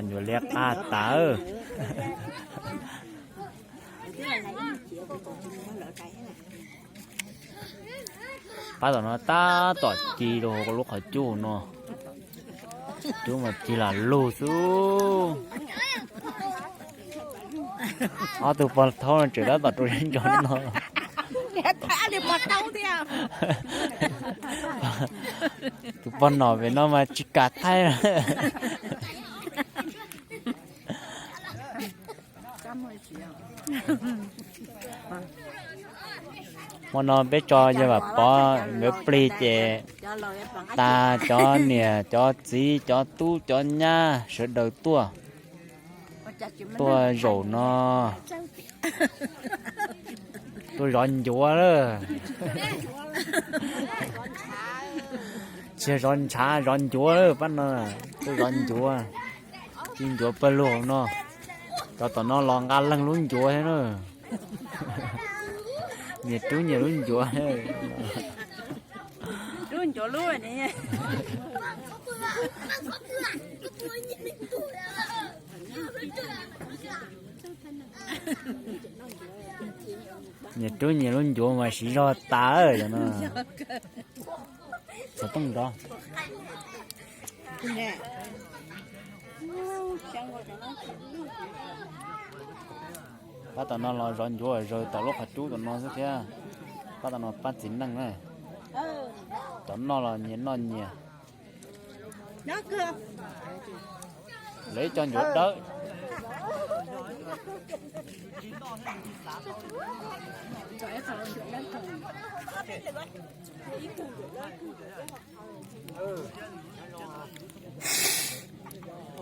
Nyuam liab qab tas. Pab tom no tab tom ci rau lub qhov cub no. Cub mas ci lam lug xwb. Ob tug pog thaub no tseem tab tom rau zeb ntsos no. Tus pog nom pem no mas tsis kam thaij. Hmo no peb tso yawg Vam Pov nkawd plig ces tas cov niam cov txiv cov tub cov nyab sawv daws tuaj, tuaj zaum no, tuaj zov ncuav lawm. Tsis yog zov ntshav, zov ncuav lawm pab no, tuaj zov ncuav. Ci ncuav pawg lug no, cov tom no los nqa leeg lub ncuav thiab na. Nyias rub nyias lub ncuav. Nyias rub nyias lub ncuav mas siv zog tas no. Xov tooj nrov. Pab tom no los zov ncuav zaws tom lub qhov cub tom no xwb thiab. Pab tom no pab txiv neej na. Cov noj los nyias noj nyias. Lawv ib co ncuav dawb.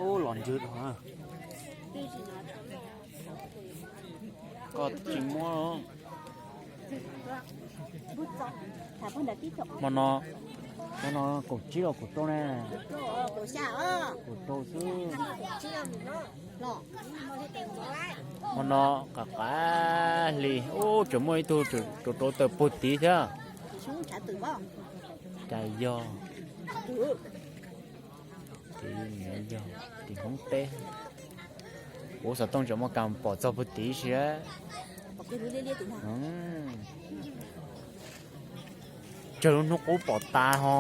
Ub, los ntswg dhau. Koj tsis muab. Hmo no, hmo no kaum tsib los kaum rau ne? Kaum rau xwb. Hmo no qav qav hli, ub, tseem muaj ib tug rau rau taws puag tid thiab. Cas yog. Tim Hmoob teb, kuv xov tooj tseem muaj kas pom txog puag tid si. Tsawg lub hnub qub pom tas ho.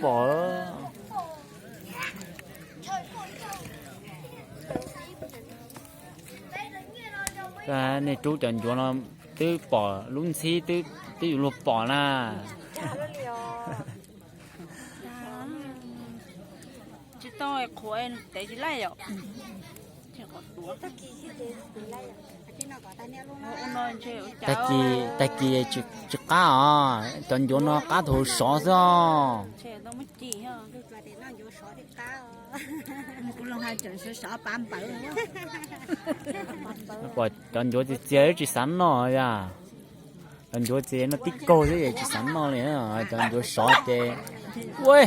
Pom. Nej rub cov ncuav no twb pom lub ntxhib, twb yuav luag pom na. Tsis tau qhuav nws tev tsis laij yom. Tag kis, tag kis tsis qab os, cov ncuav no qab thaum sov xwb os. Pom cov ncuav txias txias tsis xav noj yom. Cov ncuav txias noj tib kaug xwb es tsis xav noj li. Cov ncuav sov ces ua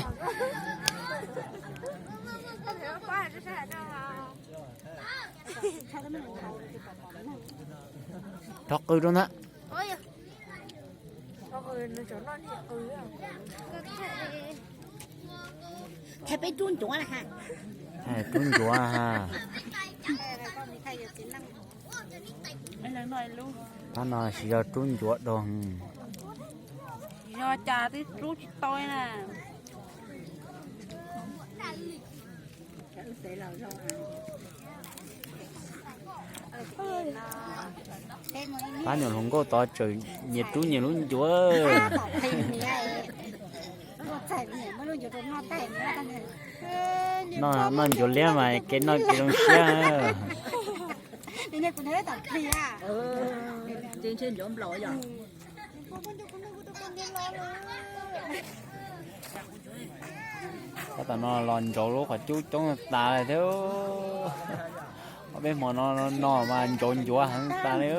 rov qw rau ntag. Peb rub ncuav na ha. Rub ncuav ha. Pab no tsis yog rub ncuav dog. Yog cas twb rub tsis tau na. Pab nyuam hluas nkauj tod tseem nyias rub nyias lub ncuav. Noj ncuav liab mas kev noj kev zoo siab. Pab tom no los ntsauv lub qhov cub coob tas li thiab. Ob peb hmo no no mas ntsauv ncuav heev tas li.